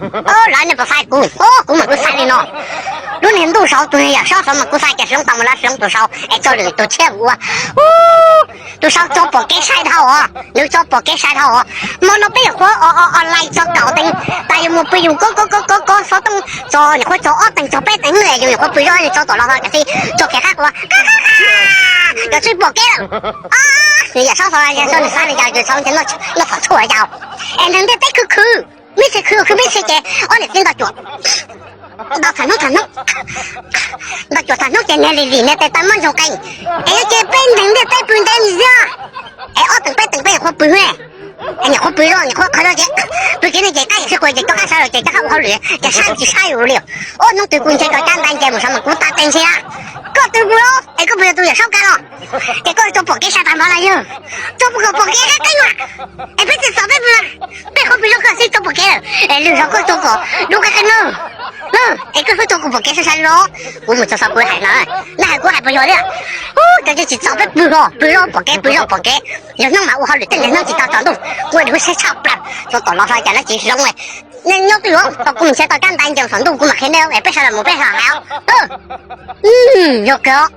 Lawv nej puas xaiv kuv? Kuv mas kuv xaiv li no. Lub niag ntuj saud tus yawm saub saud mas kuv xaiv cas hloov tau mus lawv hloov tus saud es tso lwm tus tshiab mus ua. Tus saud tso pom kev sai dhau os, nws tso pom kev sai dhau os. Hmo no peb nyuam qhuav online tso kaum teev, tas yus mus pw yus kob kob kob kob kob xov tooj tso, nyuam qhuav tso ob teev tso peb teev, yus nyuam qhuav pw zog tso tom los ho kav tsij tso kev qab quas, cov tswb pom kev lawm. Nws yawm saub xov, yawm saub nws xaiv li cas, yawm saub nws noj txhom tshuaj yau. Es neeg ntiaj teb khwv khwv, mej tsis khwv khwv mej tsis ces ob niam txiv nto cuam, nto txham hnub txham hnub, nto cuam txham hnub ces niag lim lim niag tes taw muab ntsoog qees. Es yog ces peb neeg ntiaj teb pw ntev li xwb, es ob teev peb teev peb nyuam qhuav pw, es nyuam qhuav pw zog nyuam qhuav qhov zog ces pw kev neeg ces qab yam sib quas ces rov qab sawv los ces rov qab ua hauj lwm ces saib tsis saib yus li. Ua hnub twg kuv nrhiav cov kab ntais nce mus saud mas kuv tag tes nrhiav koj tus pw es koj puas yog tus yawm saub kav los. Ces koj tso pom kev sai tas npaum li yog, tso pom kev qab qeeb mas, es peb tsis txom peb pw, peb qhuav pw zog koj xwb tso pom kev lawm, es lwm zaus koj tso kom dub qeeb qeeb na. Es koj txhob tso kuv pom kev sai sai li los. Kuv mus txog xov kuv hais no, nej hais kuv hais puas yog thiab? Cov tsis txom peb pw zog pw zog pom kev pw zog pom kev, yog hnub mas ua hauj lwm tej niag hnub tsis tau tsaus ntuj, kuv ua lub siab tshaj plaws tso tom los hlo cas no tsis zoo li. Nej nyob twj ywm, tau kuv mus nrhiav tau kab ntais nce saum ntuj kuv mam qhia nej es peb sawv daws mus peb sawv daws hais os. Yog kawg.